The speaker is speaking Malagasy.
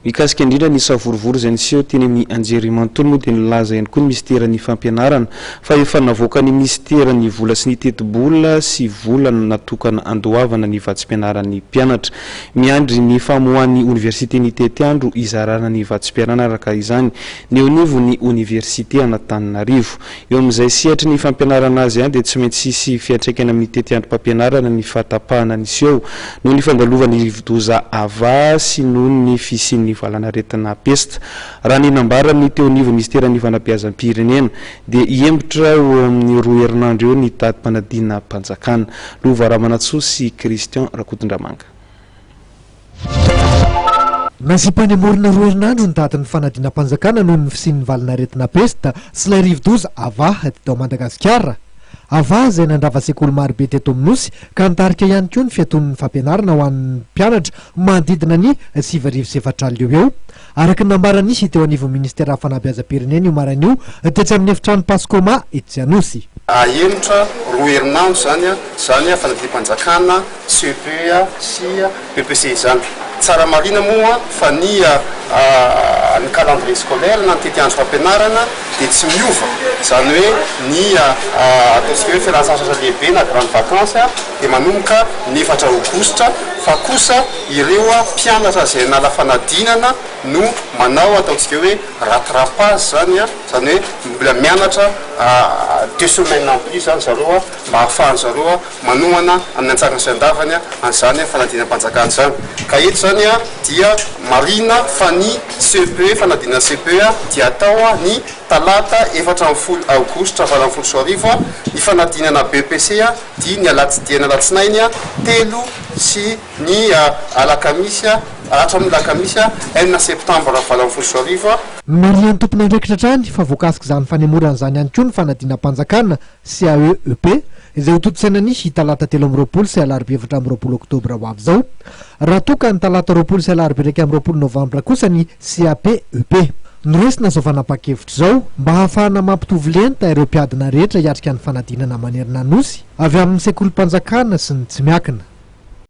Mikasika indrindra ny savorovoro izay niseho teny amin'ny anjerimanontolo moa dia nilaza ihany koa ny minisiteran'ny fampianarana fa efa navoakan'ny minisitera ny vola sy ny tetibola sy vola natokana andoavana ny vatsim-pianaran'ny mpianatra. Miandry ny famoahan'ny oniversite ny tetiandro hizarana ny vatsim-pianarana araka izany ny eo anivon'ny oniversite an'Antananarivo. Eo amin'izay sehatry ny fampianarana azy ihany dia tsy maintsy hisy fiantraikany amin'ny tetiandrom-pampianarana ny fahatapahana niseho noho ny fandalovan'ny rivodoza Ava sy noho ny fisian'ny valanaretina pesta. Raha ny nambaran'ny teo anivon'ny minisiteran'ny fanabeazam-pirenena dia hihemotra ho eo amin'ny roa herinandro eo ny datim-panadinam-panjakana. Lova Ramanantsoa sy Christian Rakotondramanga. Nasiam-panemorana roa herinandro ny datin'ny fanadinam-panjakana noho ny fisian'ny valanaretina pesta sy ilay rivodoza Ava teto Madagasikara. Ava izay nandrava sekoly marobe teto amin'ny Nosy ka nitarika ihany koa ny fiatoan'ny fampianarana ho an'ny mpianatra manodidina ny 4004 eo ho eo. Araka ny nambaran'ny teo anivon'ny Ministeran'ny Fanabeazam-pirenena io maraina io tetsy amin'ny efitrano Pascoma etsy Anosy. Ahemotra roa herinandro izany izany fanadinam-panjakana CEPE sy BEPC izany. Tsara marihina moa fa ny ny calendrier scolaire na ny tetiandro fampianarana dia tsy miova, izany hoe ny ataontsika hoe fialan-tsasatra lehibe na grande vacance dia manomboka ny efatra aogositra fa kosa ireo mpianatra izay hanala fanadinana no manao ataontsika hoe rattrapage izany, izany hoe mbola mianatra deux semaines en plus izany zareo mba ahafahan-zareo manohana amin'ny antsakany sy andavany an'izany fanadinam-panjakana izany. Ka eto izany dia marihina fa ny CEPE, fanadinana CEPE dia atao ny talata 14 aogositra 2018, ny fanadinana BEPC dia ny dia ny alatsinainy telo sy ny alakamisy hatramin'ny alakamisy enina septambra 2018. Nomarihan'ny tompon'andraikitra hatrany fa voakasik'izany fanemorana izany ihany koa ny fanadinam-panjakana CAEEP, izay hotontosaina ny talata 23 sy alarobia 24 oktobra ho avy izao, raha toa ka ny talata 20 sy alarobia 21 novambra kosa ny CAPEP. Noraisina izao fanapahan-kevitra izao mba hahafahana mampitovy lenta ireo mpiadina rehetra hiatrika ny fanadinana manerana ny Nosy avy amin'ny sekolim-panjakana sy ny tsy miankina.